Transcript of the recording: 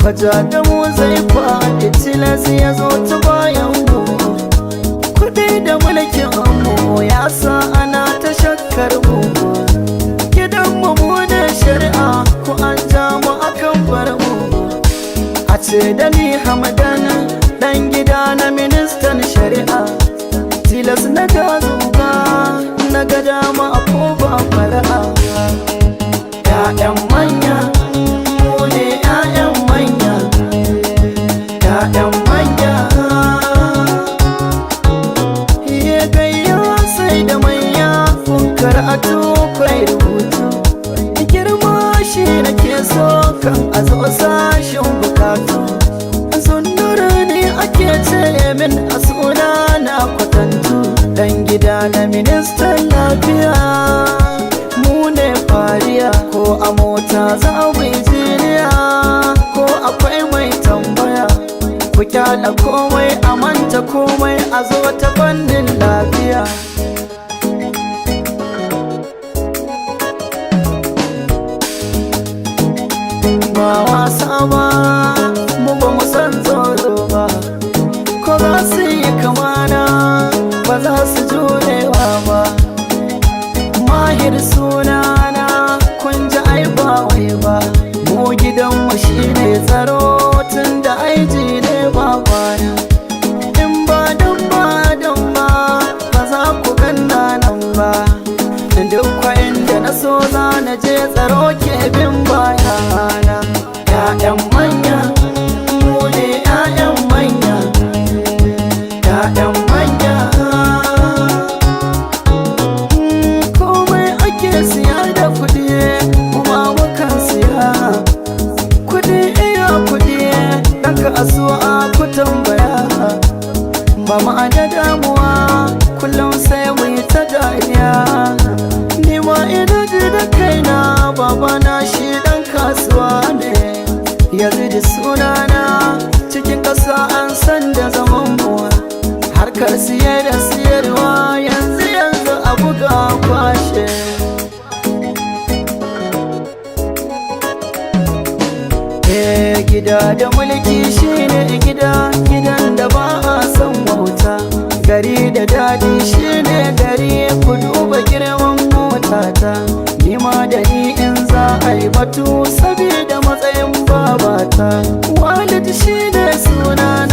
Kwaja da mu zai faɗi, tilas ya zo ta bayan mu. Kuɗi da mulkin mu ya sa ana ta shakkar mu. Gidan mu mu ne shari'a, ko an ja mu akan bar mu. A ce da ni Hamdan, dan gida na ministan shari'a. Tilas na ga zuga, na ga dama ko ba fara'a. ‘Ya'yan manya, mu ne ‘ya'yan manya, ‘ya'yan manya. Iye gayya sai da manya, kun karatu kwai rubutu. Girma shi nake so kan a zo sashin bukatu. Zunnura ne ake ce min, a suna na kwatantu. Dan gida na ministan lafiya, mu ne fariya. Ko a mota za mu yi jiniya, ko akwai mai tambaya. Ku kyala komai, a manta komai, a zo ta fannin lafiya. Ba wasa ba, mu ba mu san tsoro ba. Ko za su yi kamana, ba za su jurewa ba. Mahir sunana, kun ji ai ba wai ba. Mu gidanmu shine tsaro, tun da aiji ne ba kwana. In ba don ba don ba, ba za ku ganna nan ba. Duk kwayan da na so za na je, tsaro ke bin bayana. ‘Ya'yan manya, mu ne ‘ya'yan manya, ‘ya'yan manya. Komai ake siya da kuɗi, kuma mukan siya. Kuɗi iya kuɗi, ɗan kasuwa ku tambaya. Ba ma da damuwa, kullum sai mu yi ta dariya. Ni ma ina ji da kaina, babana shi ɗan kasuwa ne. Yanzu da sunana cikin ƙasa an san da zaman mu. Harkar siye da siyarwa yanzu yanzu a buga kwashe. Eh, gida da mulki shine gida, gidan da ba a san wauta. Gari da daɗi shine gari, ku duba girman motata. Ni ma da ni in za a yi batu, sabida matsayin babata. Walid shine sunana.